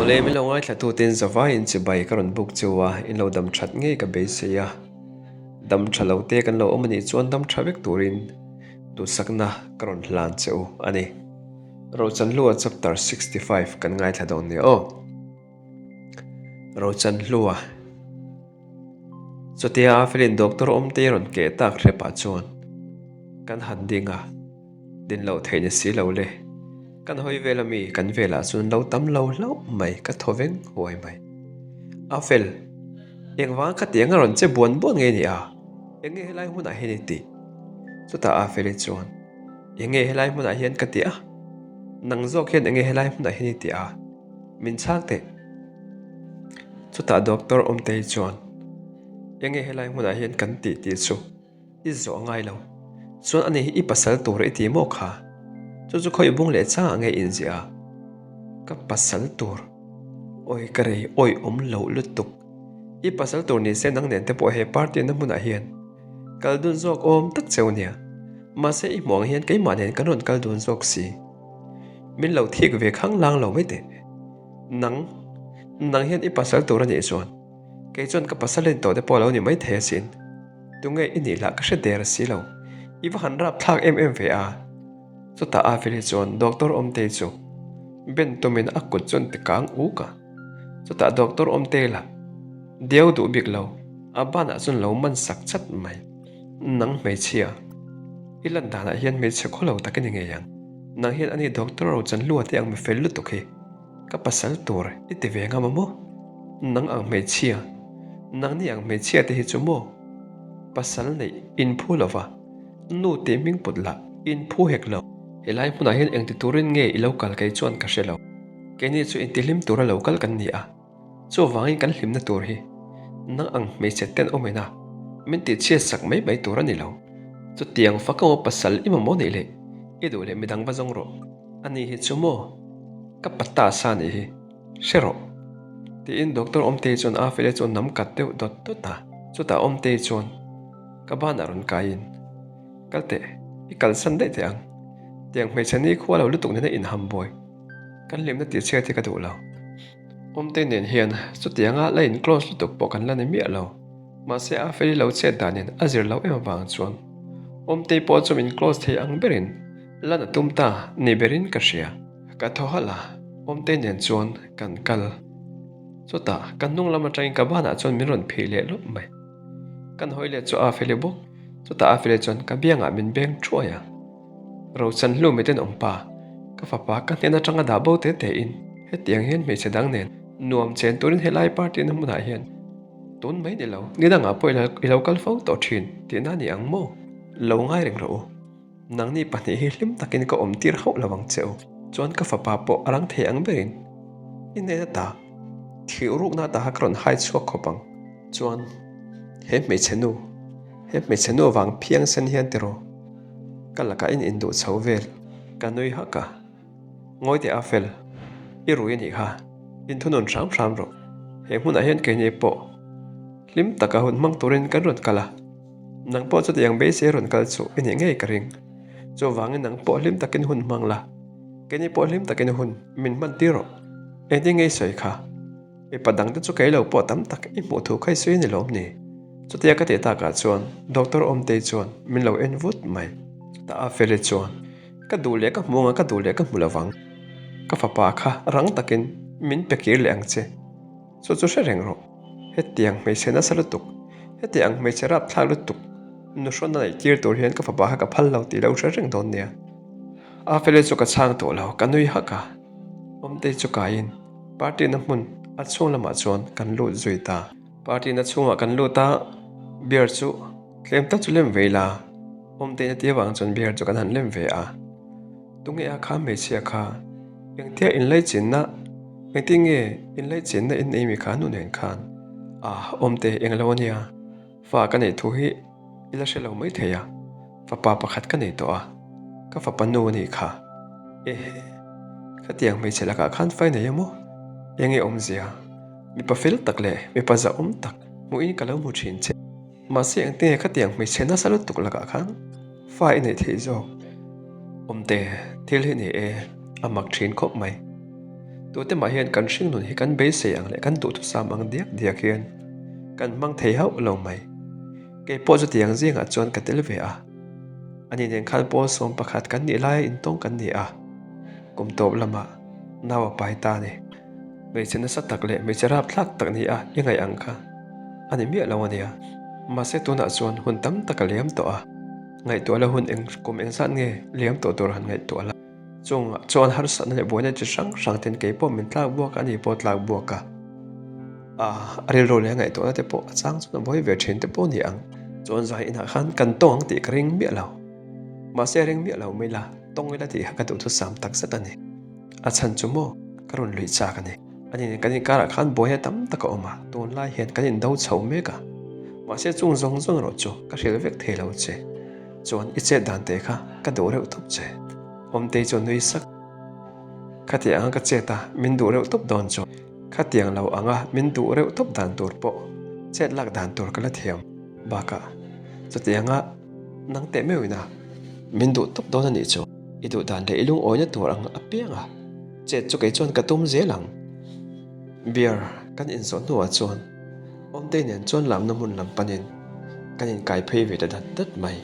Awle min lo ngaithla tutin zavaiin chibai ka rawn buk cheu a, in lo dam that ngei ka beisei a. Dam tha lo te kan lo awm anih chuan dam tha vek turin duhsakna ka rawn hlan che u a ni. Rochanhlua chapter 65 kan ngaithla dawn nia aw. Rochanhlua. Chutia a felin doctor awmte rawn keh tak hrepah chuan kan han ding a, din loh theih ni si lo le. Kan hawi vel ami kan velah chuan lo tam lo hlauh mai ka thaw veng huai mai. A fel, engvanga ka tih anga rawn che buan buan nge ni a? Enge helai hmunah hian i tih? Chutah a feli chuan, Enge helai hmunah hian ka tih a? Nang zawk hian enge helai hmunah hian i tih a? Min chhak teh. Chutah Doctor Awmtei chuan, Enge helai hmunah hian kan tih tih chu i zawh ngai lo. Chuan ani hi i pasal tur i ti maw kha? Chu chu khawi bung leh changah nge inziah a? Ka pasal tur? Awi ka rei awi awm loh lutuk. I pasal tur ni se nang nen te pawh he party na hmunah hian kal dun zawk awm tak cheu nia. Mahse i hmuh ang hian keimah nen kan rawn kal dun zawk si. Min lo thik ve khang lang lo mai teh. Nang, nang hian i pasal tur a nih chuan kei chuan ka pasal en tawh te pawh a lo ni mai thei asin. Tunge i nih lah ka hre der si lo. I va han rap thlak em em ve a. Chutah Aveli chuan Doctor Awmtei chu ben tumin a kut chuan ti kang uk a. Chutah Doctor Awmtei lah diau duh bik lo, a banah chuan lo man sak chat mai. Nang hmeichhia, i lan danah hian hmeichhe khaw lo tak i ni ngei ang. Nang hian ani Doctor Rochanhlua te ang mi fel lutuk hi ka pasal tur i ti ve ngam a maw? Nang ang hmeichhia, nangni ang hmeichhia te hi chu maw? Pasal neih in phu lo va, nu tih hming put lah in phu hek lo. Helai hmunah hian engti turin nge i lo kal kei chuan ka hre lo. Keini chu intihlim tura lo kal kan ni a. Chuvangin kan hlimna tur hi nang ang hmeichhe ten awm ina min tihchhiat sak mai mai tur a ni lo. Chutiang fak emaw pasal i mamawh nih leh i duh leh midang va zawng rawh. Ani hi chu maw ka pa ta sa nih hi hre rawh. Tiin Doctor Awmtei chuan a fele chu nam kat deuh dawt dawt a. Chutah Awmtei chuan ka banah rawn kaiin kal teh i kalsan daih teh ang. Tiang hmeichhe ni khua lo lutuk nena inham buai kan hlimna tihchhiat hi ka duh lo. Awmte nen hian chutianga la in close lutuk pawh kan la ni miah lo. Mahse a feli lo chet danin a zir lo em avang chuan Awmtei pawh chu min close thei ang berin lan a tum ta ni berin ka hria. Ka thaw halh a, Awmtei nen chuan kan kal. Chutah ka hnung lam atangin ka banah chuan min rawn phih leh lawp mai. Kan hawi leh chu a feli bawk. Chutah a feli chuan ka biangah min beng thuai a. Rochan hlu miten awm pa, ka fapa ka hnen atanga dah bo te te in hetiang hian hmeichhe dang nen nuam chen turin helai party na hmunah hian tun mai ni lo, ni dangah pawh i lo kal fo tawh thin tihna a ni ang maw? Lo ngai reng rawh u, nangni pahnih hi hlim takin ka awm tir hauh lo ang che u, chuan ka fapa pawh a rang thei ang berin i hnen ata thih rukna ata kha ka rawn hai chhuak khawp ang, chuan he hmeichhe nu, he hmeichhe nu avang phiang sen hian tiraw? Ka lakah in induh chho vel. Ka nui hak a. Ngawi teh a fel. I rui a nih kha. Inthunun hram hram rawh. He hmunah hian keini pawh hlim taka hun hmang turin kan rawn kal a. Nang pawh chutiang beisei rawn kal chu i nih ngei ka ring. Chuvangin nang pawh hlim takin hun hmang la. Keini pawh hlim takin hun min hman tir rawh. Engtin nge i sawi kha? Mipa dangte chu kei lo pawh tam tak i hmuh thu kha i sawi a ni lawm ni? Chutia ka tih takah chuan Doctor Awmtei chuan min lo en vut mai. Chutah a Feli chuan, Ka duh leh ka hmu anga ka duh leh ka hmu lo vang. Ka fapa kha rang takin min pe kir leh ang che. Chu chu hre reng rawh. Hetiang hmeichhe nasa lutuk, hetiang ang hmeichhe rapthlak lutuk nuhrawn a neih tir tur hian ka fapa kha ka phal lo tih lo hre reng dawn nia. A Feli chu ka chhang tawh lo, ka nui hak a. Awmtei chu kaiin. Party na hmun a chhung lamah chuan kan lut zui ta. Party na chhungah kan lut a, beer chu tlem tak chu lem ve ila, awmtein a ti avang chuan beer chu kan han lem ve a. Tunge a kha hmeichhia kha engtia inlaichinna, engtin nge inlaichinna in nei mi kha nu nen khan? Ah, awmte englo ania. Fa ka neih thu hi i la hre lo mai thei a, fapa pakhat ka nei tawh a, ka fapa nu a nih kha. Ehe, khatiang hmeichhe lakah khan fai nei emaw? Enge awmzia? Mipa fel tak leh mipa zahawm tak hmuhin ka lo hmu thin che. Mahse engtinge khatiang hmeichhe nasa lutuk lakah khan fa i neih theih zawk? Awmte, thil hi ni e, a mak thin khawp mai. Tute mah hian kan hringnun hi kan beisei ang leh kan duhthusam ang diak diak hian kan hmang thei hauh lo mai. Kei pawh chutiang zingah chuan ka tel ve a. Ani nen khan pawl 11 kan nih laia intawng kan ni a, kum tawp lamah nau a pai ta a ni. Hmeichhe nasa tak leh hmeichhe rapthlak tak ni a i ngaih ang kha a ni miah lo a nia. Mahse tunah chuan hun tam tak a liam tawh a, ngaihtuah la hun eng kum engzat nge liam tawh tur han ngaihtuah la. Chungah chuan harsatna leh buaina chi hrang hrang ten kei pawh min tlak buak a, ani pawh tlak buak a. A rilru leh a ngaihtuahna te pawh a chang chuan a buai ve thin te pawh a ni ang. Chuan zai inah khan kan tawng ang tih ka ring miah lo. Mahse ring miah lo mai la, tawng ila tih kha ka duhthusam takzet a ni. A chhan chu maw ka rawn luih chak a ni. Ani nen kan inkarah khan buaina tam tak a awm a, tunlai hian kan indo chho mek a. Mahse chung zawng zawng erawh chu ka hrilh vek thei lo che. Chuan i chet dan te kha ka duh reuh tawp che. Awmtei chu a nui sak. Khatiang anga ka chet a, min duh reuh tawp dawn chu. Khatiang lo anga min duh reuh tawp dan tur pawh chet lak dan tur ka la thiam. Bakah chutianga nang teh meuhin a, min duh tawp dawn a nih chu. I duh dan leh i lungawina tur ang apiang a, chet chu kei chuan ka tum zel ang. Beer kan inzawh hnuah chuan Awmtei nen chuan lamna hmun lam panin kan inkai phei ve ta dat dat mai.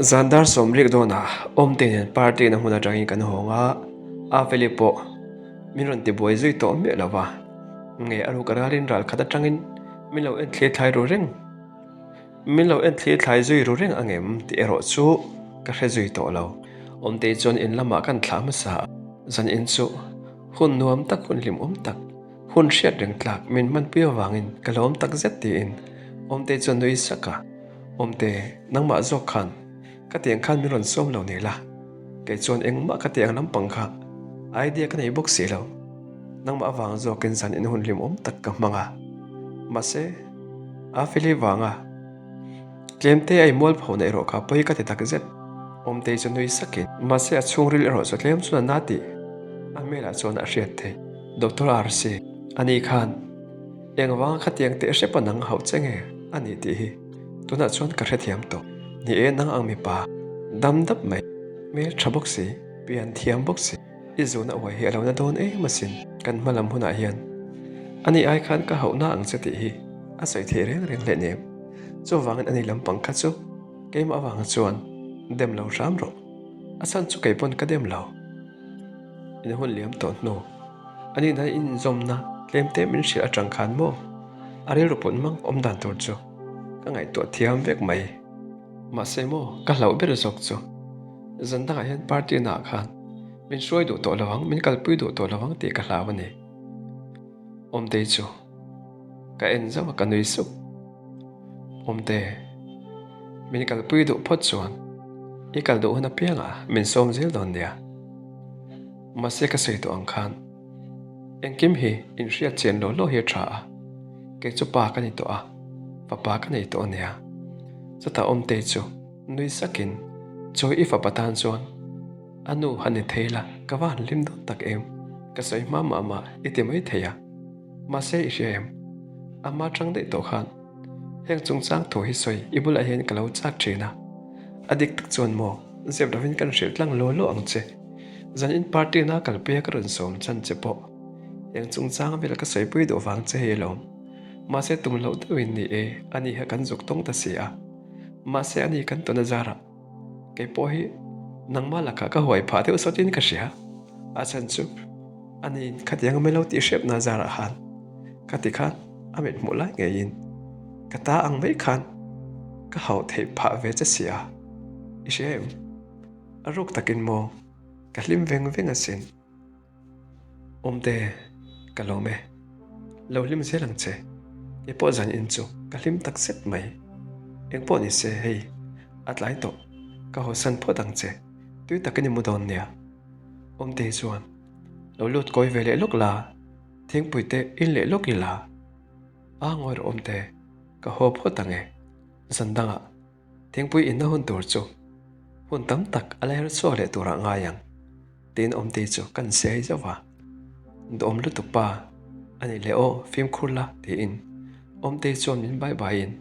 Zan dar 70 dawnah Awmtei nen party na hmun atangin kan hawng a, Aveli pawh min rawn tibuai zui tawh miah lo va, nge a ruk a ralin ral khat atangin min lo en thlir thlai ru reng. Min lo en thlir thlai zui ru reng angem tih erawh chu ka hre zui tawh lo. Awmtei chuan in lamah kan thlah hmasa a, zan in chu hun nuam tak hun hlimawm tak, hun hriat reng tlak min hmanpui avangin ka lawm tak zet tiin Awmtei chuan nui sak a, Awmte, nangmah zawk khan ka tiang khan min rawn sawm lo ni la, kei chuan engmah ka tiang lampang kha idea ka nei bawk si lo, nangmah avang zawkin zan in hun hlimawm tak ka hmang a, mahse, A feli vanga tlemte a inmualpho na erawh kha pawi ka ti tak zet. Awmtei chu nui sakin, mahse a chhungril erawh chu tlem chuan a na tih a hmelah chuan a hriat theih. Doctor RC, Ani khan engvanga khatiang teh hrep a nang hauh che nge a ni tih hi tunah chuan ka hrethiam tawh. Ni e, nang ang mipa dam dap mai, hmel tha bawk si, pian thiam bawk si. I zuna uai hi a lo na dawn em asin. Kan hma lam hunah hian ani ai khan ka hauhna ang che tih hi a sawi theih reng reng hle nem. Chuvangin ani lampang kha chu keimah avanga chuan dem lo hram rawh. A chhan chu kei pawn ka dem lo. In hun liam tawh hnu ani nan in inzawmna tlem te min hrilh atang khan maw a rilru put mang awm dan tur chu ka ngaihtuah thiam vek mai. Mahse maw ka hlauh ber zawk chu zan dangah hian party naah khan Min hruai duh tawh lo ang, min kalpui duh tawh lo ang tih ka hlau a ni. Awmtei chu ka en zauh a, ka nui sup. Awmte, min kalpui duh phawt chuan i kal duh hun apiangah min sawm zel dawn nia. Mahse ka sawi tawh ang khan engkim hi inhriat chian law law hi a tha a, kei chu pa ka ni tawh a, fapa ka nei tawh a nia. Chutah Awmtei chu nui sakin, Chawi i fapa tan chuan A nu han ni thei la, ka va han hlim dawn tak em? Ka sawi hma mah mah i ti mai thei a. Mahse i hria em? A hma tang daih tawh khan heng chungchang thu hi sawi i bulah hian ka lo chak thin a. A dik tak chuan maw, zep lovin kan hrilh tlang law law ang che. Zanin party na kalpuia ka rawn sawm chan che pawh heng chungchang vel ka sawipui duh vang che hi alawm. Mahse tum loh deuhin ni e, ani kha kan zuk tawng ta si a. Mahse ani kan tawn a zarah. Kei pawh hi nangmah lakah ka huai phah deuh sawtin ka hria. A chhan chu ani khatiang a melo tih hrep na zarah khan ka ti khan a mit hmuh lai ngeiin ka ta ang mai khan ka hauh theih phah ve che si a. I hria em? A ruk takin maw ka hlim veng veng asin. Awmte, ka lawm e. Lo hlim zel ang che. Kei pawh zan in chu ka hlim tak zet mai. Eng pawh ni se hei, a tlai tawh. Ka hawsan phawt ang che. Tui takin i mu dawn nia. Awmte chuan, Lo lut kawi ve leh lawk la, thingpui te in leh lawk ila. A ngawi rawh Awmte, ka haw phawt ang e. Zan dangah thingpui inna hun tur chu hun tam tak a la her chhuak leh turah ngai ang. Tiin Awmtei chu kan siai zauh a, Duhawm lutuk pa, a nih leh aw, fimkhur la, tiin Awmtei chuan min bai baiin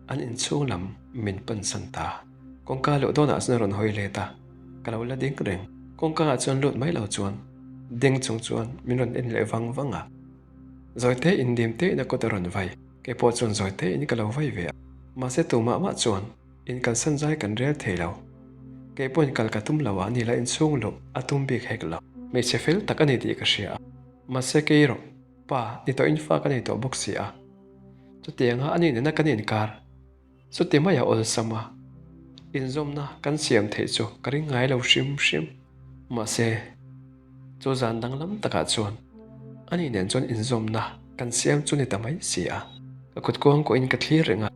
an inchhung lam min pansan ta. Kawngka luh dawnah chuan a rawn hawi let a, ka lo la ding reng. Kawngka ah chuan lut mai lo chuan. Ding chung chuan min rawn en leh vang vang a. Zawite in dim te in a kut a rawn vai. Kei pawh chuan zawite in ka lo vai ve a. Mahse tumah mah chuan in kalsan zai kan rel thei lo. Kei pawhin kal ka tum lo a, ni la inchhung luh a tum bik hek lo. Hmeichhe fel tak a ni tih ka hria a. Mahse kei erawh pa ni tawh in fa ka nei tawh bawk si a. Chutianga a nih nena kan inkar. Chuti mai a awlsam a, inzawmna kan siam theih chu ka ring ngai lo hrim hrim. Mahse, chu zan danglam takah chuan ani nen chuan inzawmna kan siam chu ni ta mai si a. Ka kut kuang kuahin ka thlir reng a,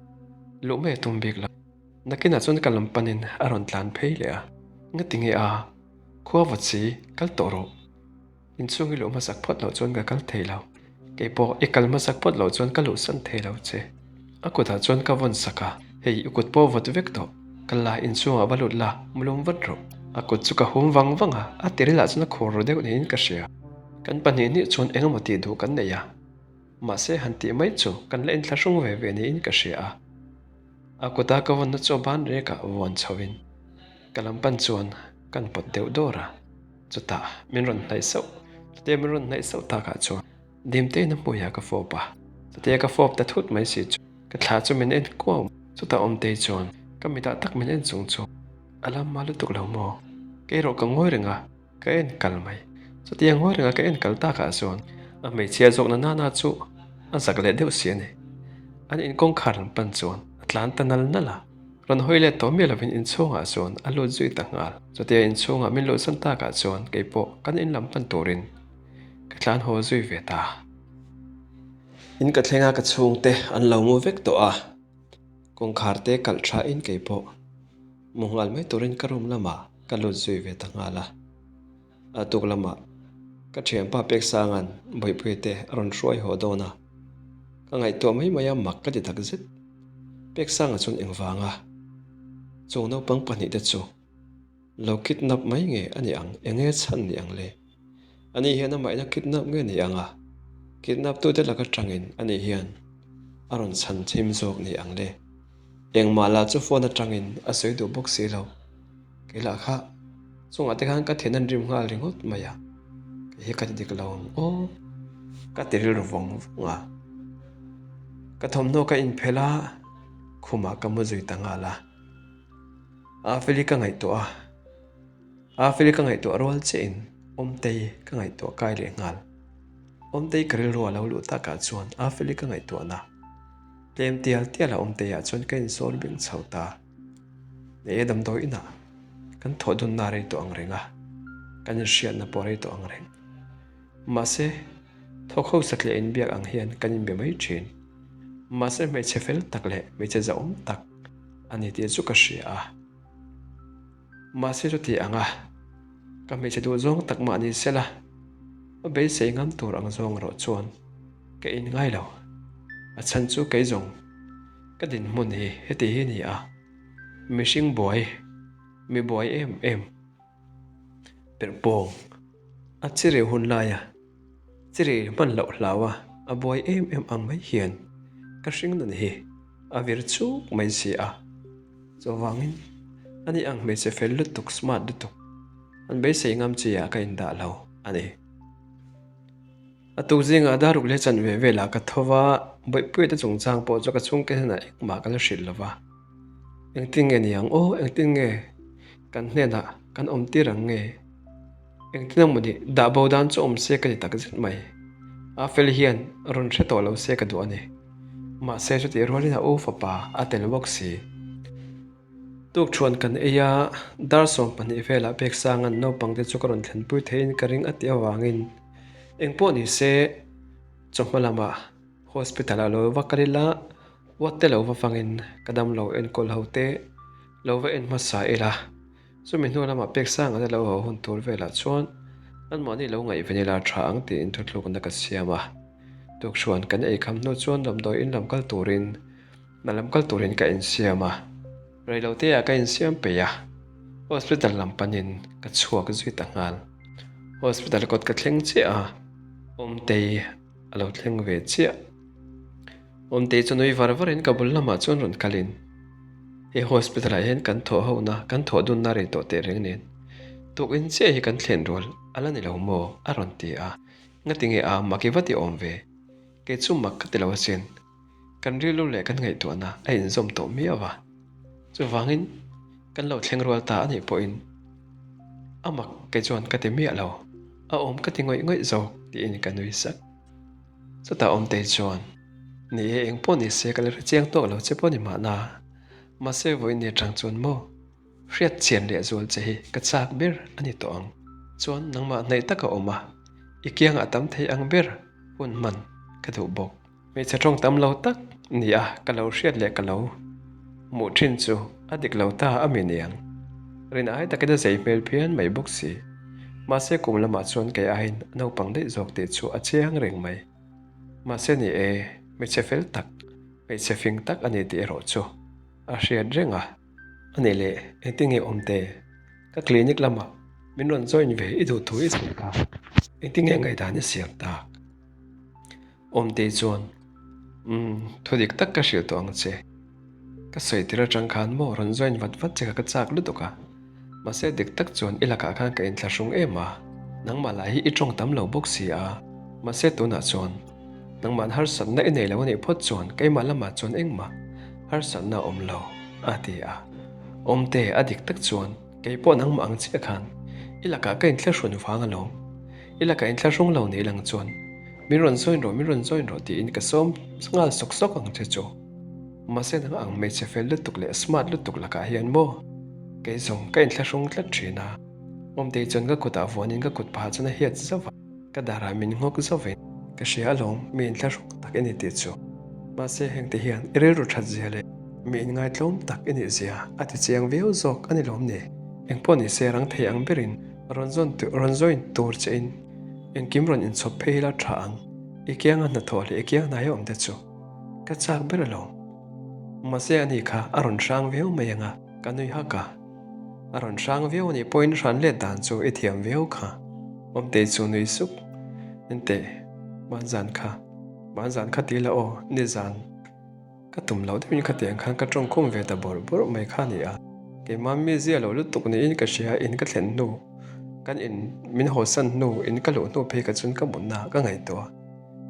luh mai a tum bik lo. Nakinah chuan ka lam panin a rawn tlan phei leh a, Ngati nge a, khua vawt si, kal tawh rawh. Inchhung i luh hmasak phawt loh chuan ka kal thei lo. Kei pawh i kal hmasak phawt loh chuan ka luhsan thei lo che. A kutah chuan ka vawn sak a, Hei, i kut pawh vawt vek tawh. Kal la, inchhungah va lut la, mu lum vat rawh. A kut chu ka hum vang vang a, a tiril ah chuan a khur ru deuh niin ka hria. Kan pahnih hnih chuan eng emaw tih duh kan nei a, mahse han tih mai chu kan la inthlahrung ve ve niin ka hria a. A kuta ka vawnna chu a ban rekah vuan chhoin ka lam pan chuan kan pawt deuh dawr a. Chutah min rawn hnaih sauh, chutia min rawn hnaih sauh takah chuan Dimtein a hmuiah ka fawp a, chutia ka fawp ta thut mai si chu ka thla chu min en kuau. Chutah Awmtei chuan ka mitah tak min en chung chu a lam mah lutuk lo maw? Kei erawh ka ngawi reng a, ka en kal mai. Chutia ngawi reng a ka en kal takah chuan a hmeichhia zawkna nana chu a zak leh deuh si a ni. An inkawngkhar lam pan chuan a tlan ta nal nal a. Rawn hawi let tawh miah lovin inchhungah chuan a lut zui ta nghal. Chutia inchhungah min luhsan takah chuan kei pawh kan in lam pan turin ka tlan haw zui ve ta. In ka thleng a ka chhungte an lo mu vek tawh a, kawngkhar te kalh tha in kei pawh mu nghal mai turin ka room lamah ka lut zui ve ta nghal a. A tuk lamah ka thianpa Peksanga'n Bawihpuia te a rawn hruai haw dawn a, ka ngaihtuah mai mai a mak ka ti tak zet. Peksanga chuan engvanga chung naupang pahnihte chu lo kidnap mai nge a ni ang, enge chhan ni ang le? Ani hian amah in a kidnap nge ni ang a, kidnap tute laka tangin ani hian a rawn chhan thim zawk ni ang le? Engmah lah chu phone atangin a sawi duh bawk si lo. Kei lah kha chungah te khan ka thian an rim nghal ringawt mai a, kei hi ka ti dik lo ang aw, ka ti rilru vawng vawng a. Ka thawmhnaw ka inphelh a, khumah ka mu zui ta nghal a. Afeli ka ngaihtuah a, Afeli ka ngaihtuah rual chiahin Awmtei ka ngaihtuah kai leh nghal. Awmtei ka rilru a lo luh takah chuan Afeli ka ngaihtuahna tlem tial tial a Awmteiah chuan ka insawn bing chho ta. Nei damdawi inah kan thawh dunna rei tawh ang reng a, kan inhriatna pawh rei tawh ang reng. Mahse, thawk ho satliah inbiak ang hian kan inbe mai thin. Mahse, hmeichhe fel tak leh hmeichhe zahawm tak a ni tih chu ka hria a. Mahse, chuti anga ka hmeichhe duh zawng tak mah ni sela, a beisei ngam tur ang zawng erawh chuan ka inngai lo. A chhan chu kei zawng ka dinhmun hi heti hi ni a, mihring buai, mi buai em em perh pawng a chiri hun laia chiri hman loh hlau a, a buai em em ang mai hian ka hring nun hi a vir chuk mai si a. Chuvangin ani ang hmeichhe fel lutuk, smart lutuk an beisei ngam chi ah ka indah lo a ni. A tuk zingah daruk leh chanve velah ka tho va, Bawihpuiate chungchang pawh chu ka chhungte hnenah engmah ka la hrilh lo va. Engtin nge ni ang aw, engtin nge kan hnenah kan awm tir ang nge? Engtin ang mawni dah bo dan chu awm se ka ti tak zet mai. A fel hian rawn hre tawh lo se ka duh a ni. Mahse chutih rualin a u fapa a tel bawk si. Tukṭhuan kan ei a, dar 12 velah Peksanga'n naupangte chu ka rawn thlenpui theiin ka ring a tih avangin engpawh ni se chawhma lamah hospital ah lo va kal ila, uat te lo va fangin ka damlo enkawl ho te lo va en hmasa ila, chumi hnu lamah Peksanga te lo haw hun tur velah chuan anmahni lo ngaihven ila tha ang tiin thuthlukna ka siam a. Tukṭhuan kan ei kham hnu chuan damdawi in lam kal turin Hna lam kal turin ka insiam a, reilote ah ka insiam peih a, hospital lam panin ka chhuak zui ta nghal. Hospital kawt ka thleng chiah a, Awmtei a lo thleng ve chiah. Awmtei chu nui var varin ka bul lamah chuan rawn kalin, He hospital ah hian kan thawh hona, kan thawh dunna rei tawh teh reng nen. Tukin chiah hi kan thlen rual a la ni lo maw? a rawn ti a. Ngatinge a mak i va ti awm ve? Kei chu mak ka ti lo asin. Kan rilru leh kan ngaihtuahna a inzawm tawh miau a. Chuvangin kan lo thleng rual ta a nih pawhin a mak kei chuan ka ti miah lo, a awm ka ti ngawih ngawih zawk tiin ka nui sak. Chutah Awmtei chuan, Ni e, eng pawh ni se ka la hre chiang tawk lo che pawh ni mahna, mahse vawiin atang chuan maw hriat chian leh zual che hi ka chak ber a ni tawh ang. Chuan nangmah hnaih taka awm a, i kiangah tam thei ang ber hun hman ka duh bawk. Hmeichhe tawng tam lo tak ni a ka lo hriat leh ka lo hmuh thin chu a dik lo ta a mi niang. Rin ai takin a zei hmel phian mai bawk si. Mahse kum lamah chuan kei aiin a naupang daih zawk tih chu a chiang reng mai. Mahse ni e, hmeichhe fel tak, hmeichhe fing tak a ni tih erawh chu a hriat reng a. A nih leh engtin nge awm te? Ka clinic lamah min rawn join ve i duh thu i sawi kha engtin nge ngaihdan i siam tak? Awmtei chuan, Umm, thu dik tak ka hrilh tawh ang che. Ka sawi tir atang khan maw rawn join vat vat che kha ka chak lutuk a. Mahse dik tak chuan i lakah khan ka inthlahrung em a, nangmah lah hi i tawng tam lo bawk si a. Mahse tunah chuan nangmahn harsatna i nei lo anih phawt chuan keimah lamah chuan engmah harsatna a awm lo, a ti a. Awmte, a dik tak chuan kei pawh nangmah ang chiah khan i lakah ka inthlahrun vang alawm. I lakah inthlahrung lo nei lang chuan min rawn join rawh, min rawn join rawh tiin ka sawm nghal sawk sawk ang che chu. Mahse nang ang hmeichhe fel lutuk leh smart lutuk lakah hian maw kei zawng ka inthlahrung tlat thin a. Awmtei chuan ka kutah vuanin ka kut phah chuan a hiat zauh a, ka darah min nghawk zauhin ka hria alawm mi inthlahrung tak i ni tih chu. Mahse hengte hian i rilru that zia leh mi inngaitlawm tak i nih zia a ti chiang viau zawk a ni lawm ni? Engpawh ni se rang thei ang berin Rawn zawn tur, rawn zawin tur che in engkim rawn inchhawp phei ila tha ang, i kianga hnathawh leh i kiang hnaia awm te chu ka chak ber alawm. Mahse ani kha a rawn hrang viau mai ang a, ka nui hak a, a rawn hrang viau anih pawhin hran let dan chu i thiam viau kha, Awmtei chu nui sup, Enteh, hmanzan kha, hmanzan kha ti la aw, nizan. Ka tum loh deuhin khatiang khan ka tawngkhum ve ta bawrh bawrh mai kha a ni a, keimah mi zia lo lutuk niin ka hria, in ka thlen hnu, kan in min hawsan hnu, in ka luh hnu phei kha chuan ka mutna ka ngaihtuah,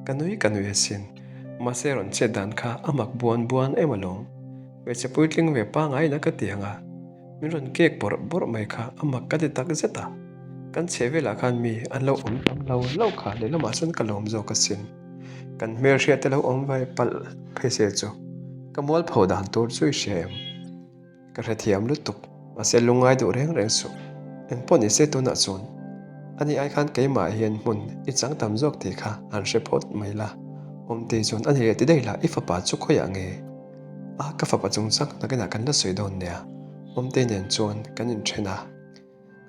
ka nui ka nui asin, mahse rawn chet dan kha a mak buan buan em alawm, hmeichhe puitling ve pangaiin a ka ti ang a, min rawn kek bawrh bawrh mai kha a mak ka ti tak zet a, kan chheh velah khan mi an lo awm tam lo hlauh kha lehlamah chuan ka lawm zawk asin. Kan hmelhriat te lo awm vai palh phei se chu ka mualpho dan tur chu i hria em? Ka hrethiam lutuk, mahse lungngai duh reng reng suh. Engpawh ni se tunah chuan ani ai khan keimah hian hmun i chang tam zawk tih kha an hre phawt mai la. Awmtei chuan a ni leh ti daih lah i fapa chu khawiah nge? A, ka fapa chungchang nakinah kan la sawi dawn nia. Awmtei nen chuan kan inthen a.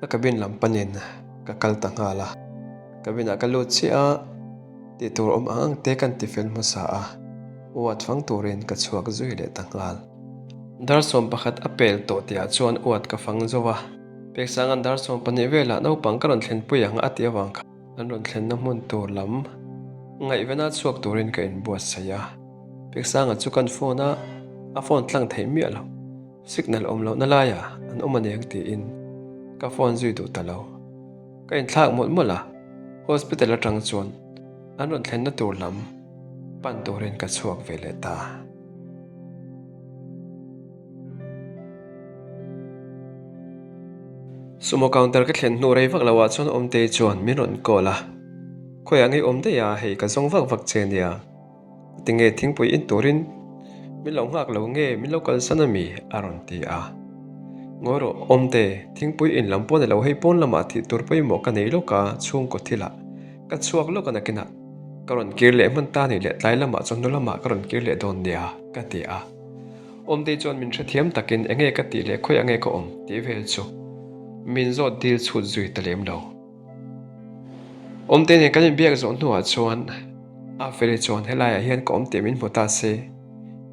Ka cabin lam panin ka kal ta nghal a, cabin ah ka lut chiah a, tih tur awm ang ang te kan ti fel hmasa a, uat fang turin ka chhuak zui leh ta nghal. Dar 11 a pel tawh tihah chuan uat ka fang zo a, Peksanga'n dar 12 velah naupang ka rawn thlenpui ang a tih avang khan an rawn thlenna hmun tur lam ngaihvena chhuak turin ka inbuatsaih a, Peksanga chu kan phone a, a phone tlang theih miah lo. Signal awm lohna laiah an awm aniang tiin ka phone zui duh ta lo. Ka inthlak mawlh mawlh a, hospital atang chuan an rawn thlenna tur lam pan turin ka chhuak ve leh ta. Sumo counter ka thlen hnu rei vak loah chuan Awmtei chuan min rawn call a, Khawiah ngei awm daih a, hei ka zawng vak vak che nia. Tinge thingpui in turin min lo nghak lo nge min lo kalsan a mi? a rawn ti a. Ngawi rawh Awmte, thingpui in lam pawh ni lo hei pawn lamah tih tur pawimawh ka nei lawk a, chhungkaw thilah ka chhuak lawk a nakinah ka rawn kir leh hman ta ni leh tlai lamah chawhnu lamah ka rawn kir leh dawn nia ka ti a. Awmtei chuan min hrethiam takin enge ka tih leh khawiah nge ka awm tih vel chu min zawt dil chhut zui ta lem lo. Awmte nen kan inbiak zawh hnuah chuan a feli chuan helaiah hian ka awm tih min hmu ta se,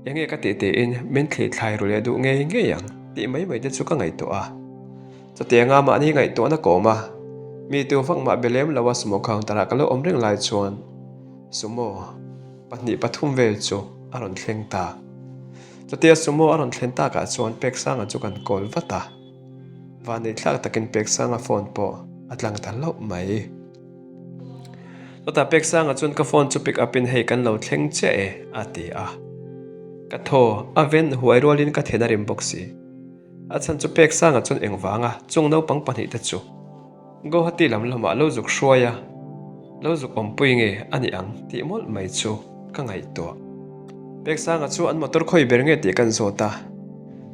enge ka tih tiin min thli thlai ru leh duh ngei ngei ang tih mai mai te chu ka ngaihtuah a. Chutianga mahni ngaihtuahna ka awm a, mi tu vak mah be lem lo a sumo counter ah ka lo awm reng lai chuan sumo pahnih pathum vel chu a rawn thleng ta. Chutia sumo a rawn thlen takah chuan Peksanga chu kan call vat a. Vanneihthlak takin Peksanga phone pawh a tlang ta hlauh mai. Chutah Peksanga chuan ka phone chu pick up in hei kan lo thleng chiah e a ti a. Ka thaw a ven huai rualin ka then a rim bawk si. A chhan chu Peksanga chuan engvanga chung naupang pahnihte chu Guwahati lam lamah lo zuk hruai a, lo zuk awmpui nge a ni ang tih mawlh mai chu ka ngaihtuah. Peksanga chu an motor khawi ber nge tih kan zawt a,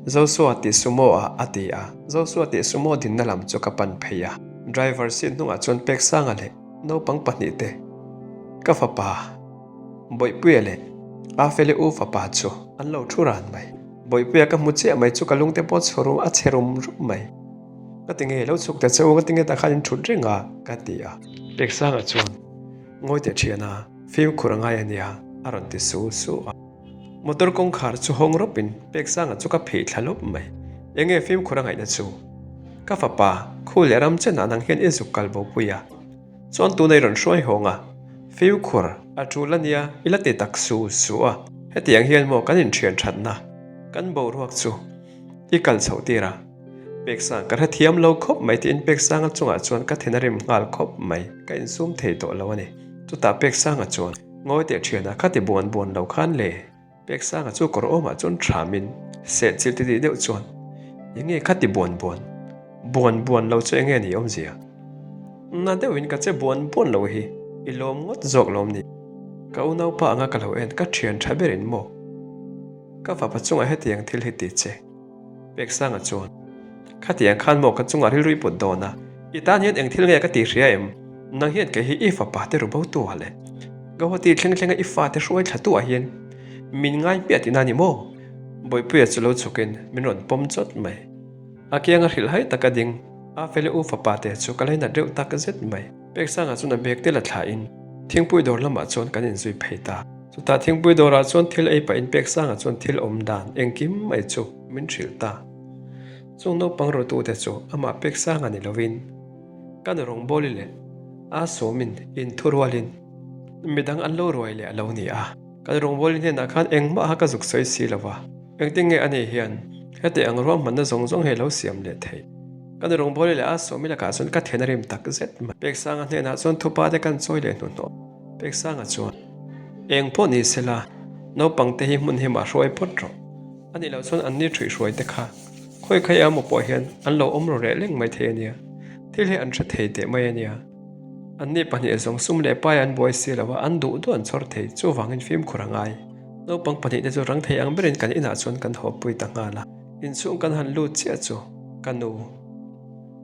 Zosua tih sumo ah a ti a, Zosua tih sumo dinna lam chu ka pan phei a, driver seat hnungah chuan Peksanga leh naupang pahnihte, ka fapa Bawihpuia leh Afeli u fapa chu an lo thu ran mai. Bawihpuia ka hmu chiah mai chu ka lungte pawh chhe rum a chhe rum rum mai. Ka ti nge, lo chhuk ta che u, ka ti nge tah khan in thut reng a, ka ti a. Peksanga chuan, Ngawi teh thian a, fimkhur a ngai a nia, a rawn ti su su a. Motor kawngkhar chu hawng rawpin Peksanga chu ka phei thla lawp mai. Eng nge fimkhur a ngaihna chu? Ka fapa, khu leh ram chenah nang hian i zuk kal bo pui a. Chuan tuna i rawn hruai hawng a, fimkhur a tul a nia, i la ti tak su su a. Hetiang hian maw kan inthian thatna, kan boruak chu i kal chhoh tir a. Peksang ka hrethiam lo khawp mai tiin Peksanga chungah chuan ka then a rim nghal khawp mai, ka insum thei tawh lo a ni. Chutah Peksanga chuan, Ngawi teh thiana kha ti buan buan lo khan le. Peksanga chu kawr awmah chuan thramin seh chil ti tih deuh chuan, Enge kha ti buan buan? Buan buan lo chu enge ni awmzia? Na deuhin ka che buan buan lo hi i lawm ngawt zawk lawm ni? Ka unaupa anga ka lo en ka thian tha berin maw? Ka fapa chungah hetiang thil hi ti che. Peksanga chuan, Khatiang khan maw ka chungah rilru i put dawn a, i tan hian eng thil nge ka ti hria em? Nang hian kei hi i fapa te ru bo tu ah leh Guwahati thleng thlenga i fate hruai thla tu ah hian min ngai hmiah tihna a ni maw? Bawihpuia chu lo chhukin min rawn pawm chawt mai. A kianga hrilh hai taka ding a feli u fapa te chu ka lainat reuh tak zet mai. Peksanga chuan a bag te la thlain thingpui dawr lamah chuan kan inzui phei ta. Chutah thingpui dawrah chuan thil ei pahin Peksanga chuan thil awm dan engkim mai chu min hrilh ta. Chung naupang rawtute chu amah Peksanga ni lovin ka nu rawngbawli leh a sawmin inthurualin midang an lo ruai leh a lo ni a. Kan rawngbawli hnenah khan engmah ka zuk sawi si lo va, engtin nge ani hian heti ang ruahmanna zawng zawng hi a lo siam leh theih? Ka nu rawngbawli leh a sawmi lakah chuan ka then a rim tak zet mai. Peksanga hnenah chuan thupa te kan chawi leh hnuhnawh. Peksanga chuan, Eng pawh ni sela, naupangte hi hmun himah hruai phawt rawh. A nih loh chuan anni ṭhuihhruai te kha khawi khawi emaw pawh hian an lo awm ru reh leng mai thei a nia. Thil hi an hre thei teh mai a nia. Anni pahnih zawng sum leh pai an buai si lo a, an duh duh an chhawr thei. Chuvangin fimkhur a ngai. Naupang pahnihte chu rang thei ang berin kan inah chuan kan hawpui ta nghal a. Inchhung kan han lut chiah chu ka nu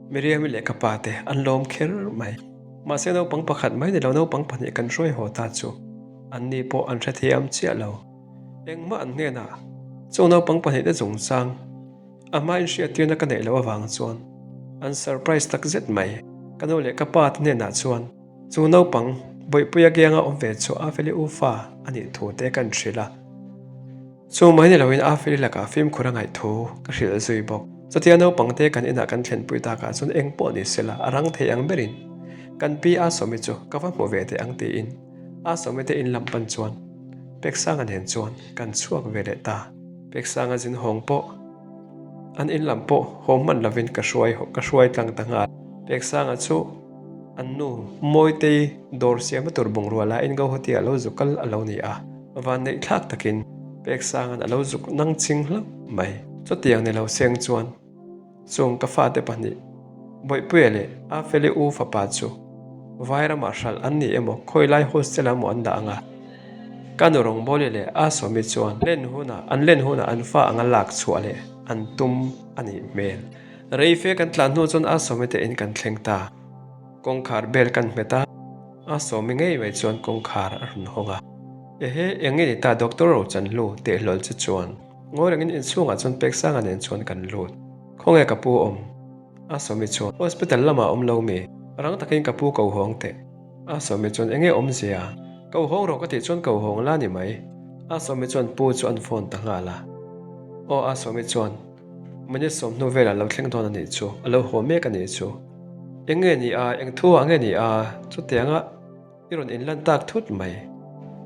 Miriam-i leh ka pa te an lawm kher mai. Mahse naupang pakhat mai ni lo naupang pahnih kan hruai haw ta chu anni pawh an hrethiam chiah lo. Engmah an hnenah chung naupang pahnihte chungchang a hma inhriattirna ka neih loh avang chuan an surprise tak zet mai. Ka nu leh ka pa te hnenah chuan chu naupang Bawihpuia kianga awm ve chu Afeli u fa a nih thu te kan hrilh a. Chu mai ni loin Afeli lakah fimkhur a ngaih thu ka hrilh zui bawk. Chutia naupang te kan inah kan thlenpui takah chuan eng pawh ni sela a rang thei ang berin kan pi Asawmi chu ka va hmu ve teh ang tiin Asawmi te in lam pan chuan Peksanga nen chuan kan chhuak ve leh ta. Peksanga zin hawng pawh an in lam pawh haw hman lovin ka hruai ka hruai tlang ta nghal. Peksanga chu an nu Mawitei dawr siamna tur bungrua lain Guwahati ah lo zu kal a lo ni a. Vanneih thlak takin Peksanga'n a lo zuk nang ching hlauh mai. Chutiang ni lo seng chuan chung ka fate pahnih Bawihpuia leh Afeli u fapa chu Vairamah hralh an ni emaw khawilai hostel ah maw an dah ang a. Ka nu Rawngbawli leh Asawmi chuan len hunah an len hunah an fa anga lak chhuah leh an tum a nih hmel. Reife kan tlan hnu chuan Asawmi te in kan thleng ta. Kawngkhar bel kan hmet a. A sawmi ngei mai chuan kawngkhar a rawn hawng a. Ehe, eng nge ni ta Doctor Rochanhlu teh hlawl chu chuan ngawi rengin inchhungah chuan Peksanga nen chuan kan lut. Khawnge ka pu awm? A sawmi chuan Hospital lamah awm lo mi? Rang takin ka pu ko hawng teh. A sawmi chuan enge awmzia? Ko hawng rawh ka tih chuan ko hawng la ni mai. A sawmi chuan pu chu an phone ta nghal a. Aw a sawmi chuan minute sawmhnu velah lo thleng dawn a nih chu, a lo haw mek a nih chu. Eng nge ni a, eng thu ah nge ni a, chutianga i rawn inlan tak thut mai.